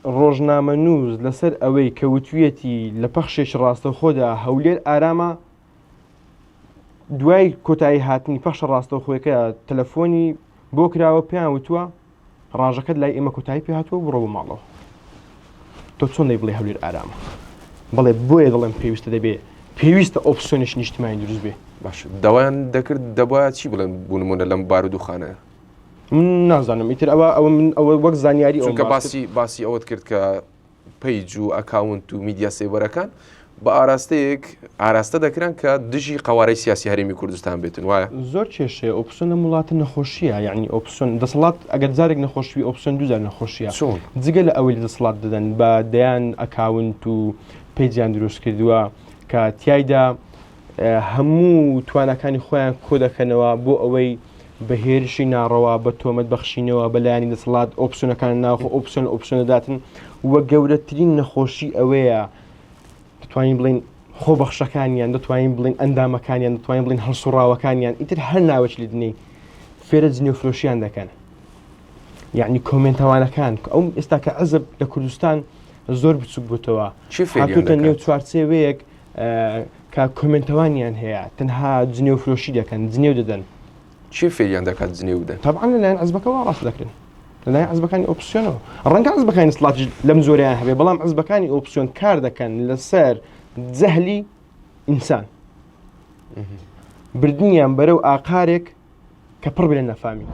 ڕۆژنامەنووس لەسەر ئەوەی کە وتویەتی لە پەخشێکی ڕاستەوخۆدا هەولێر ئارامە، دوای کۆتایی هاتنی پەخشە ڕاستەوخۆیەکە تەلەفۆنی بۆ کراوە پێیان وتووە ڕاژەکەت لای ئێمە کۆتایی پێ هاتووە بڕۆ بۆ ماڵەوە. تۆ چۆن دەی بڵێ هەولێر ئارامە؟ بەڵێ بۆیە دەڵێم پێویستە دەبێ پێویستە ئۆپسیۆنێکی نیشتمانی دروست بێ. باش داوایان دەکرد دەبوایە چی بڵێن بۆ نموونە لەم بارودۆخانەیە؟ من نازانم ئیتر ئەوە ئەوە من ئەوە وەک زانیاری چونکە باسی باسی ئەوەت کرد کە page و account و میدیا سێبەرەکان بە ئاراستەیەک ئاراستە دەکران کە دژی قوارەی سیاسی هەرێمی کوردستان بێتن وایە زۆر کێشەیە ئۆپسیۆن لەم وڵاتە نەخۆشیە یعنی ئۆپسیۆن دەسەڵات ئەگەر جارێک نەخۆشی ئۆپسیۆن دووجار نەخۆشیە چۆن جگە لە ئەوەی لە دەسەڵات دەدەن بە دەیان account و page یان دروست کردووە کە تیایدا هەموو تواناکانی خۆیان کۆدەکەنەوە بۆ ئەوەی بە هێرشی ناڕەوا بە تۆمەت بەخشینەوە بە لایەنی دەسەڵات ئۆپسیۆنەکان ناوخۆ ئۆپسیۆن ئۆپسیۆن دەداتن و گەورەترین نەخۆشی ئەوەیە دەتوانین بڵین خۆبەخشەکانیان دەتوانین بڵین ئەندامەکانیان دەتوانین بڵین هەڵسوڕاوەکانیان ئیتر هەر ناوێک لێ دنێی فێرە جنێو فرۆشیان دەکەن یعنی کۆمێنتەوانەکان ئەو ئێستا کە عزب لە کوردستان زۆر بچوک بووتەوە هاتوتە نێو چوارچێوەیەک کە کۆمێنتەوانیان هەیە تەنها جنێو فرۆشی دەکەن جنێو دەدەن. کێ فێریان دەکات جنێو بدەن؟ تەبعەن لەلایەن عزبەکەوە ڕاست دەکرێن لەلایەن عزبەکانی ئۆپسیۆنەوە ڕەنگە عزبەکانی سڵاتیش لەم زۆریان هەبێ بەڵام عزبەکانی ئۆپسیۆن کار دەکەن لەسەر جەهلی ئینسان بردنیان بەرەو ئاقارێک کە پڕ بێ لە نەفامی.